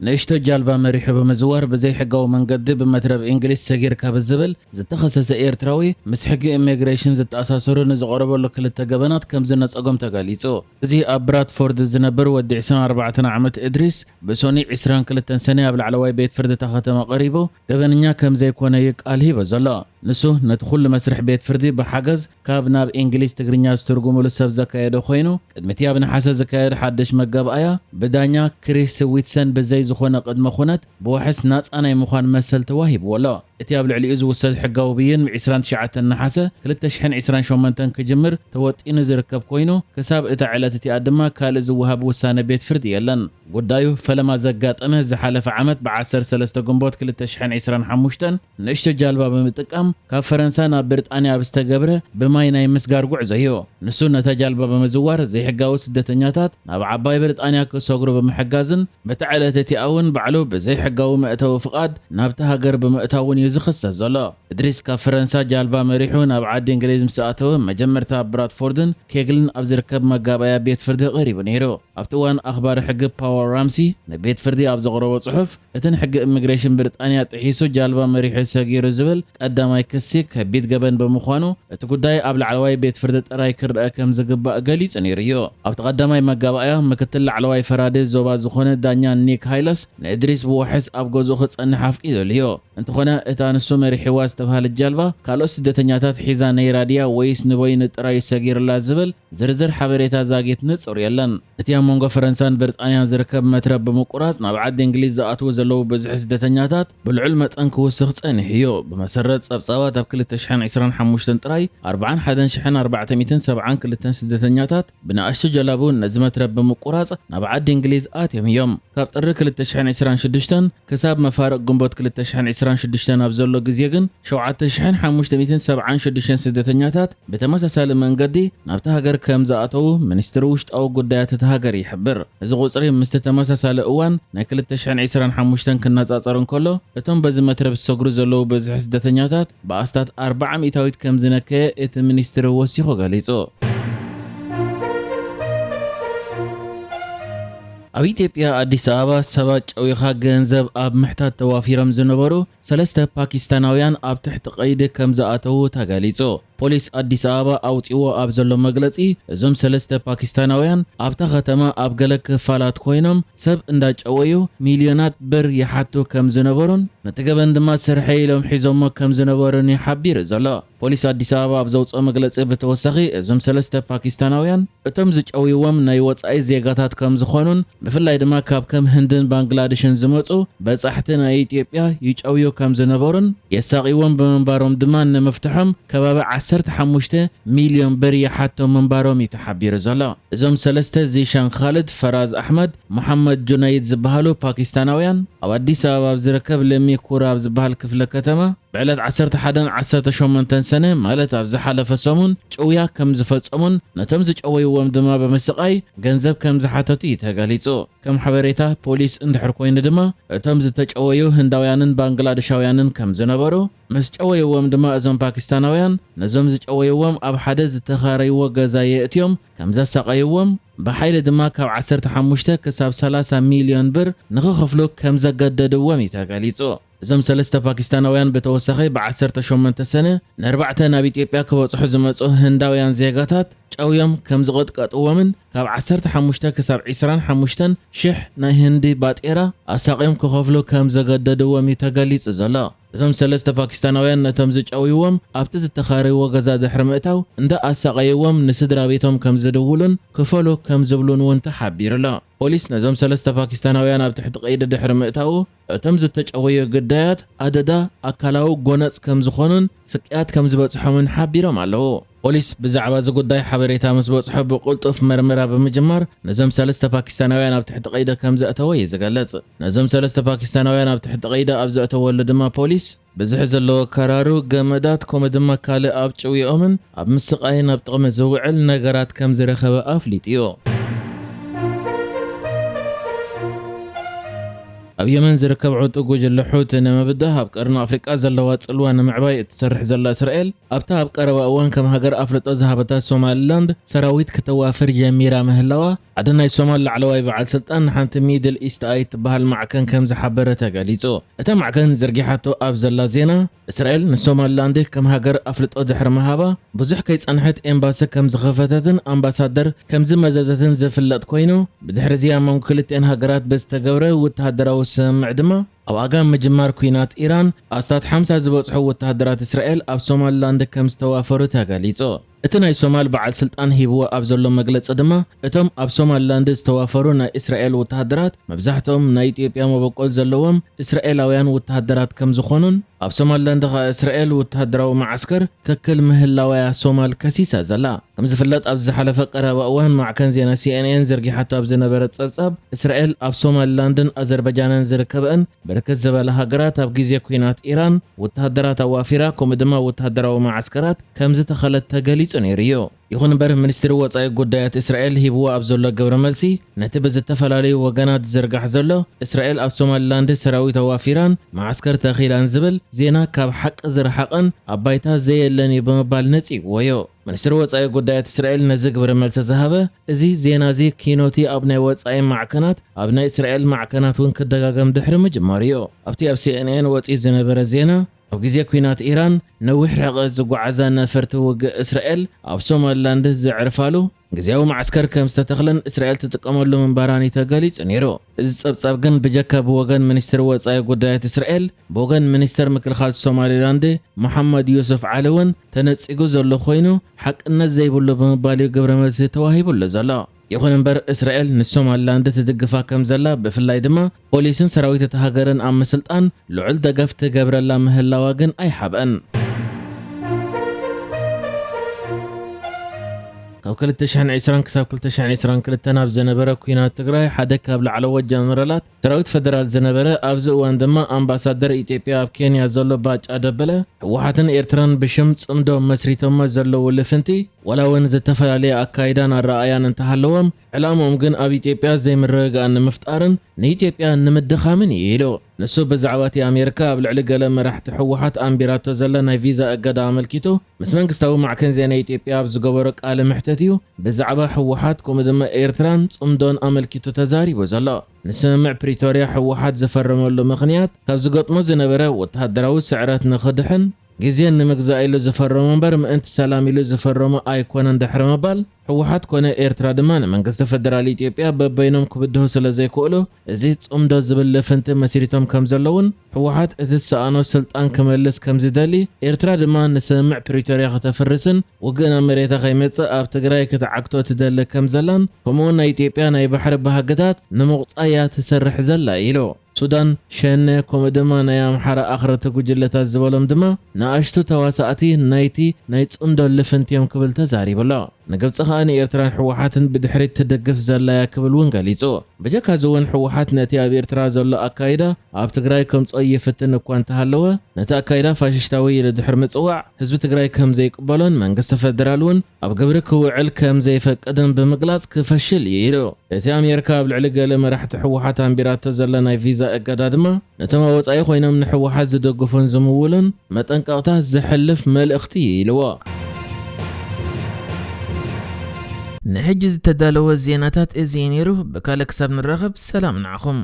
ንእሽቶ ጃልባ መሪሑ ብምዝዋር ብዘይሕጋዊ መንገዲ ብመትረብ እንግሊዝ ሰጊርካ ብዝብል ዝተኸሰሰ ኤርትራዊ፣ ምስ ሕጊ ኢሚግሬሽን ዝተኣሳሰሩ ንዝቐረበሉ ክልተ ገበናት ከም ዝነጸጎም ተገሊጹ። እዚ ኣብ ብራድፎርድ ዝነብር ወዲ ዕስራን ኣርባዕተን ዓመት እድሪስ፣ ብሶኒ ዕስራን ክልተን ሰነ ኣብ ላዕለዋይ ቤት ፍርዲ እታ ከተማ ቀሪቡ፣ ገበነኛ ከም ዘይኮነ እዩ ቃል ሂቡ ዘሎ። ንሱ ነቲ ኩሉ መስርሕ ቤት ፍርዲ ብሓገዝ ካብ ናብ እንግሊዝ ትግርኛ ዝትርጉምሉ ሰብ ዘካየደ ኮይኑ፣ ቅድሚቲ ኣብ ነሓሰ ዝካየድ ሓድሽ መጋብኣያ ብዳኛ ክሪስ ዊትሰን ብዘይ ዝኾነ ቅድመ ኩነት ብዋሕስ ናጻ ናይ ምዃን መሰል ተዋሂብዎ ኣሎ። እቲ ኣብ ልዕሊኡ ዝውሰድ ሕጋዊ ብይን ብ ዕስራን ትሽዓተን ነሓሰ ክልተ ሽሕን ዕስራን ሸሞንተን ክጅምር ተወጢኑ ዝርከብ ኮይኑ፣ ክሳብ እታ ዕለት እቲኣ ድማ ካልእ ዝወሃብ ውሳነ ቤት ፍርዲ የለን። ጉዳዩ ፈለማ ዘጋጠመ ዝሓለፈ ዓመት ብ ዓሰርተ ሰለስተ ግንቦት ክልተ ሽሕን ዕስራን ሓሙሽተን ንእሽቶ ጃልባ ብምጥቃም ካብ ፈረንሳ ናብ ብሪጣንያ ኣብ ዝተገብረ ብማይ ናይ ምስጋር ጉዕዞ እዩ። ንሱ ነታ ጃልባ ብምዝዋር ዘይሕጋዊ ስደተኛታት ናብ ዓባይ ብሪጣንያ ክሰግሩ ብምሕጋዝን በታ ዕለት እቲኣ እውን ባዕሉ ብዘይሕጋዊ መእተዊ ፍቓድ ናብታ ሃገር ብምእታውን እዩ ዝኽሰስ ዘሎ። እድሪስ ካብ ፈረንሳ ጃልባ መሪሑ ናብ ዓዲ እንግሊዝ ምስ ኣተወ፣ መጀመርታ ኣብ ብራድፎርድን ኬግልን ኣብ ዝርከብ መጋባእያ ቤት ፍርዲ ቀሪቡ ነይሩ። ኣብቲ እዋን ኣኽባሪ ሕጊ ፓወል ራምሲ ንቤት ፍርዲ ኣብ ዘቕረቦ ጽሑፍ፣ እቲ ንሕጊ ኢሚግሬሽን ብሪጣንያ ጥሒሱ ጃልባ መሪሑ ሰጊሩ ዝብል ቀዳማይ ክሲ ከቢድ ገበን ብምዃኑ፣ እቲ ጉዳይ ኣብ ላዕለዋይ ቤት ፍርዲ ጥራይ ክረኣ ከም ዝግባእ ገሊጹ ነይሩ እዩ። ኣብቲ ቀዳማይ መጋባእያ፣ ምክትል ላዕለዋይ ፈራዲ ዞባ ዝኾነ ዳኛ ኒክ ሃይለስ ንእድሪስ ብዋሕስ ኣብ ገዝኡ ክጸንሕ ኣፍቂዱሉ እዩ። እንተኾነ፣ እታ ንሱ መሪሕዋ ዝተባህለት ጃልባ ካልኦት ስደተኛታት ሒዛ ነይራ ድያ ወይስ ንበይኑ ጥራይ ሰጊሩላ ዝብል ዝርዝር ሓበሬታ ዛጊት ንጹር የለን። እቲ ኣብ መንጎ ፈረንሳን ብሪጣንያን ዝርከብ መትረብ ብምቁራጽ ናብ ዓዲ እንግሊዝ ዝኣትዉ ዘለዉ ብዝሒ ስደተኛታት ብልዑል መጠን ክውስኽ ጸኒሑ እዩ። ብመሰረት ጸብጻባት፣ ኣብ ክልተ ሽሕን ዕስራን ሓሙሽተን ጥራይ ኣርባዓን ሓደን ሽሕን ኣርባዕተ ሚእትን ሰብዓን ክልተን ስደተኛታት ብንኣሽቱ ጀላቡ ነዚ መትረብ ብምቁራጽ ናብ ዓዲ እንግሊዝ ኣትዮም እዮም። ካብ ጥሪ ክልተ ሽሕን ዕስራን ሽዱሽተን ክሳብ መፋርቕ ግንቦት ክልተ ሽሕን ዕስራን ሽዱሽተን ኣብ ዘሎ ግዜ ግን፣ ሸውዓተ ሽሕን ሓሙሽተ ሚእትን ሰብዓን ሽዱሽተን ስደተኛታት ብተመሳሳሊ መንገዲ ናብታ ሃገር ከም ዝኣተዉ ሚኒስትሪ ውሽጣዊ ጉዳያት እታ ሃገር ይሕብር። እዚ ቁጽሪ ምስቲ ተመሳሳሊ እዋን ናይ ክልተ ሽሕን ዕስራን ሓሙሽተን ክነጻጸር እንከሎ፣ እቶም በዚ መትረብ ዝሰግሩ ዘለዉ ብዝሒ ስደተኛታት ብኣስታት ኣርብዓ ሚእታዊት ከም ዝነከየ እቲ ሚኒስትሪ ወሲኹ ገሊጹ። ኣብ ኢትዮጵያ ኣዲስ ኣበባ ሰባት ጨዊኻ ገንዘብ ኣብ ምሕታት ተዋፊሮም ዝነበሩ ሰለስተ ፓኪስታናውያን ኣብ ትሕቲ ቀይዲ ከም ዝኣተዉ ተገሊጹ። ፖሊስ ኣዲስ ኣበባ ኣውጺዎ ኣብ ዘሎ መግለጺ፣ እዞም ሰለስተ ፓኪስታናውያን ኣብታ ከተማ ኣብ ገለ ክፋላት ኮይኖም ሰብ እንዳጨወዩ ሚልዮናት ብር ይሓቱ ከም ዝነበሩን ነቲ ገበን ድማ ስርሐይ ኢሎም ሒዞሞ ከም ዝነበሩን እዩ ሓቢሩ ዘሎ። ፖሊስ ኣዲስ ኣበባ ኣብ ዘውፅኦ መግለፂ ብተወሳኺ፣ እዞም ሰለስተ ፓኪስታናውያን እቶም ዝጨውይዎም ናይ ወፃኢ ዜጋታት ከም ዝኾኑን ብፍላይ ድማ ካብ ከም ህንድን ባንግላድሽን ዝመፁ በፃሕቲ ናይ ኢትዮጵያ ይጨውዩ ከም ዝነበሩን የሳቕይዎም ብምንባሮም ድማ ንምፍትሖም ከባቢ ዓሰርተ ሓሙሽተ ሚልዮን ብር ይሓቶም ምንባሮም እዩ ተሓቢሩ ዘሎ። እዞም ሰለስተ ዚሻን ኻልድ፣ ፈራዝ ኣሕመድ፣ መሓመድ ጁነይድ ዝበሃሉ ፓኪስታናውያን ኣብ ኣዲስ ኣበባ ኣብ ዝርከብ ለሚ ኩራ ኣብ ዝበሃል ክፍለ ከተማ ብዕለት ዓሰርተ ሓደን ዓሰርተ ሸሞንተን ሰነ፣ ማለት ኣብ ዝሓለፈ ሰሙን፣ ጭውያ ከም ዝፈጸሙን ነቶም ዝጨወይዎም ድማ ብምስቓይ ገንዘብ ከም ዝሓተቱ እዩ ተገሊጹ። ከም ሓበሬታ ፖሊስ እንድሕር ኮይኑ ድማ፣ እቶም ዝተጨወዩ ህንዳውያንን ባንግላደሻውያንን ከም ዝነበሩ፣ ምስ ጨወይዎም ድማ እዞም ፓኪስታናውያን ነዞም ዝጨወይዎም ኣብ ሓደ ዝተኻረይዎ ገዛ የእትዮም ከም ዘሳቐይዎም፣ ብሓይሊ ድማ ካብ ዓሰርተ ሓሙሽተ ክሳብ ሰላሳ ሚልዮን ብር ንኽኸፍሉ ከም ዘገደድዎም እዩ ተገሊጹ። እዞም ሰለስተ ፓኪስታናውያን ብተወሳኺ ብ ዓሰርተ ሸሞንተ ሰነ ንኣርባዕተ ናብ ኢትዮጵያ ክበጽሑ ዝመጹ ህንዳውያን ዜጋታት ጨውዮም ከም ዝቐጥቀጥዎምን ካብ ዓሰርተ ሓሙሽተ ክሳብ ዕስራን ሓሙሽተን ሽሕ ናይ ህንዲ ባጤራ ኣሳቕዮም ክኸፍሉ ከም ዘገደድዎም እዩ ተገሊጹ ዘሎ። እዞም ሰለስተ ፓኪስታናውያን ነቶም ዝጨውይዎም ኣብቲ ዝተኻረይዎ ገዛ ድሕሪ ምእታው እንዳ ኣሳቐይዎም ንስድራ ቤቶም ከም ዝድውሉን ክፈሉ ከም ዝብሉን እውን ተሓቢሩ ኣሎ። ፖሊስ ነዞም ሰለስተ ፓኪስታናውያን ኣብ ትሕቲ ቀይዲ ድሕሪ ምእታዉ፣ እቶም ዝተጨወዩ ግዳያት ኣደዳ ኣካላዊ ጎነጽ ከም ዝኾኑን ስቅያት ከም ዝበጽሖምን ሓቢሮም ኣለዉ። ፖሊስ ብዛዕባ እዚ ጉዳይ ሓበሬታ ምስ በጽሖ ብቕልጡፍ መርመራ ብምጅማር ነዞም ሰለስተ ፓኪስታናውያን ኣብ ትሕቲ ቀይዲ ከም ዘእተወ እዩ ዝገልጽ። ነዞም ሰለስተ ፓኪስታናውያን ኣብ ትሕቲ ቀይዲ ኣብ ዘእተወሉ ድማ ፖሊስ ብዝሒ ዘለዎ ከራሩ፣ ገመዳት፣ ከምኡ ድማ ካልእ ኣብ ጭውይኦምን ኣብ ምስቓይን ኣብ ጥቕሚ ዝውዕል ነገራት ከም ዝረኸበ ኣፍሊጡ እዩ። ኣብ የመን ዝርከብ ዕጡቅ ጉጅለ ሑቲ ንምብዳህ ኣብ ቀርኒ ኣፍሪቃ ዘለዋ ጽልዋ ንምዕባይ እትሰርሕ ዘላ እስራኤል፣ ኣብታ ኣብ ቀረባ እዋን ከም ሃገር ኣፍልጦ ዝሃበታ ሶማሊላንድ ሰራዊት ክተዋፍር ጀሚራ ምህላዋ ሓደ ናይ ሶማል ላዕለዋይ በዓል ስልጣን ንሓንቲ ሚድል ኢስት ኣይ ትበሃል ማዕከን ከም ዝሓበረ ተገሊጹ። እታ ማዕከን ዘርጊሓቶ ኣብ ዘላ ዜና፣ እስራኤል ንሶማሊላንድ ከም ሃገር ኣፍልጦ ድሕሪ ምሃባ፣ ብዙሕ ከይጸንሐት ኤምባሲ ከም ዝኸፈተትን ኣምባሳደር ከም ዝመዘዘትን ዝፍለጥ ኮይኑ፣ ብድሕሪ እዚ ኣብ መንጎ ክልቲኣን ሃገራት ብዝተገብረ ወተሃደራዊ ስምምዕ ድማ፣ ኣብ ኣጋ ምጅማር ኲናት ኢራን ኣስታት ሓምሳ ዝበጽሑ ወተሃደራት እስራኤል ኣብ ሶማሊላንድ ከም ዝተዋፈሩ ተገሊጹ። እቲ ናይ ሶማል በዓል ስልጣን ሂብዎ ኣብ ዘሎ መግለጺ ድማ፣ እቶም ኣብ ሶማሊላንድ ዝተዋፈሩ ናይ እስራኤል ወተሃደራት መብዛሕትኦም ናይ ኢትዮጵያ መበቆል ዘለዎም እስራኤላውያን ወተሃደራት ከም ዝኾኑን፣ ኣብ ሶማሊላንድ ኸኣ እስራኤል ወተሃደራዊ መዓስከር ትክል ምህላዋያ ሶማል ከሲሳ ዘላ። ከም ዝፍለጥ፣ ኣብ ዝሓለፈ ቀረባ እዋን ማዕከን ዜና ሲኤንኤን ዘርጊሓቶ ኣብ ዝነበረ ጸብጻብ፣ እስራኤል ኣብ ሶማሊላንድን ኣዘርባጃንን ዝርከበን ብርክት ዝበላ ሃገራት ኣብ ግዜ ኲናት ኢራን ወተሃደራት ኣዋፊራ፣ ከምኡ ድማ ወተሃደራዊ መዓስከራት ከም ዝተኸለት ተገሊጹ ነይሩ እዩ። ይኹን እምበር፣ ሚኒስትሪ ወጻኢ ጉዳያት እስራኤል ሂብዎ ኣብ ዘሎ ግብረ መልሲ፣ ነቲ ብዝተፈላለዩ ወገናት ዝዝርጋሕ ዘሎ እስራኤል ኣብ ሶማሊላንድ ሰራዊት ኣዋፊራን መዓስከር ተኺላን ዝብል ዜና ካብ ሓቂ ዝረሓቐን ኣብ ባይታ ዘየለን እዩ ብምባል ነጺግዎ እዩ። ሚኒስትሪ ወጻኢ ጉዳያት እስራኤል ነዚ ግብረ መልሲ ዝሃበ፣ እዚ ዜና እዚ ኪኖቲ ኣብ ናይ ወጻኢ ማዕከናት፣ ኣብ ናይ እስራኤል ማዕከናት እውን ክደጋገም ድሕሪ ምጅማሩ እዩ። ኣብቲ ኣብ ሲኤንኤን ወጺኡ ዝነበረ ዜና፣ ኣብ ግዜ ኲናት ኢራን ነዊሕ ርሕቀት ዝጓዓዛ ነፈርቲ ውግእ እስራኤል ኣብ ሶማሊላንድ ዘዕርፋሉ ግዜያዊ መዓስከር ከም ዝተተኽለን እስራኤል ትጥቀመሉ ምንባራን እዩ ተገሊጹ ነይሩ። እዚ ጸብጻብ ግን ብጀካ ብወገን ሚኒስትሪ ወጻኢ ጉዳያት እስራኤል፣ ብወገን ሚኒስተር ምክልኻል ሶማሊላንድ መሓመድ ዩሱፍ ዓሊ እውን ተነጺጉ ዘሎ ኮይኑ፣ ሓቅነት ዘይብሉ ብምባል እዩ ግብረ መልሲ ተዋሂቡሉ ዘሎ። ይኹን እምበር፣ እስራኤል ንሶማሊላንድ ትድግፋ ከም ዘላ፣ ብፍላይ ድማ ፖሊስን ሰራዊት እታ ሃገርን ኣብ ምስልጣን ልዑል ደገፍ ትገብረላ ምህላዋ ግን ኣይሓብአን። ካብ ክልተ ሽሕን ዕስራን ክሳብ ክልተ ሽሕን ዕስራን ክልተን ኣብ ዝነበረ ኲናት ትግራይ፣ ሓደ ካብ ላዕለዎት ጀነራላት ሰራዊት ፈደራል ዝነበረ፣ ኣብዚ እዋን ድማ ኣምባሳደር ኢትዮጵያ ኣብ ኬንያ ዘሎ ባጫ ደበለ፣ ህወሓትን ኤርትራን ብሽም ጽምዶ መስሪቶሞ ዘለዉ ልፍንቲ፣ ዋላ እውን ዝተፈላለየ ኣካይዳን ኣረኣእያን እንተሃለዎም፣ ዕላምኦም ግን ኣብ ኢትዮጵያ ዘይምርግጋእ ንምፍጣርን ንኢትዮጵያ ንምድኻምን እዩ ኢሉ። ንሱ ብዛዕባ እቲ ኣሜሪካ ኣብ ልዕሊ ገለ መራሕቲ ህወሓት ኣንቢራቶ ዘላ ናይ ቪዛ እገዳ ኣመልኪቱ፣ ምስ መንግስታዊ ማዕከን ዜና ኢትዮጵያ ኣብ ዝገበሮ ቃለ መሕተት እዩ ብዛዕባ ህወሓት ከምኡ ድማ ኤርትራን ጽምዶን ኣመልኪቱ ተዛሪቡ ዘሎ። ንስምምዕ ፕሪቶርያ ህወሓት ዝፈረመሉ ምኽንያት፣ ካብ ዝገጥሞ ዝነበረ ወተሃደራዊ ስዕረት ንኽድሕን፣ ግዜ ንምግዛእ ኢሉ ዝፈረሞ እምበር፣ ምእንቲ ሰላም ኢሉ ዝፈረሞ ኣይኮነን ድሕሪ ምባል፣ ህወሓት ኮነ ኤርትራ ድማ ንመንግስቲ ፈደራል ኢትዮጵያ በበይኖም ክብድሁ ስለ ዘይክእሉ፣ እዚ ጽምዶ ዝብል ልፍንቲ መስሪቶም ከም ዘለውን፣ ህወሓት እቲ ዝሰኣኖ ስልጣን ክመልስ ከም ዝደሊ፣ ኤርትራ ድማ ንስምምዕ ፕሪቶርያ ከተፍርስን ውግእ ናብ መሬታ ከይመጽእ ኣብ ትግራይ ክትዓግቶ ትደሊ ከም ዘላን፣ ከምኡውን ናይ ኢትዮጵያ ናይ ባሕሪ ባህግታት ንምቑጻያ ትሰርሕ ዘላ ኢሉ። ሱዳን፣ ሸኔ፣ ከምኡ ድማ ናይ ኣምሓራ ኣኽረርቲ ጉጅለታት ዝበሎም ድማ ንኣሽቱ ተዋሳእቲ ናይቲ ናይ ጽምዶ ልፍንቲ እዮም ክብል ተዛሪቡ ኣሎ። ንግብጺ ኸኣ ንኤርትራን ህወሓትን ብድሕሪት ትድግፍ ዘላ እያ ክብል እውን ገሊጹ። ብጀካ እዚ እውን ህወሓት ነቲ ኣብ ኤርትራ ዘሎ ኣካይዳ ኣብ ትግራይ ከምጽኦ ይፍትን እኳ እንተሃለወ፣ ነቲ ኣካይዳ ፋሽስታዊ ኢሉ ድሕሪ ምጽዋዕ፣ ህዝቢ ትግራይ ከም ዘይቅበሎን መንግስቲ ፈደራል እውን ኣብ ግብሪ ክውዕል ከም ዘይፈቅድን ብምግላጽ ክፈሽል እዩ ኢሉ። እቲ ኣሜሪካ ኣብ ልዕሊ ገለ መራሕቲ ህወሓት ኣንቢራቶ ዘላ ናይ ቪዛ እገዳ ድማ፣ ነቶም ኣብ ወጻኢ ኮይኖም ንህወሓት ዝደግፉን ዝምውሉን መጠንቀቕታ ዘሕልፍ መልእኽቲ እዩ ኢልዎ። ንሕጂ ዝተዳለወ ዜናታት እዚ እዩ ነይሩ። ብካልእ ክሳብ ንራኸብ፣ ሰላም ንዓኹም።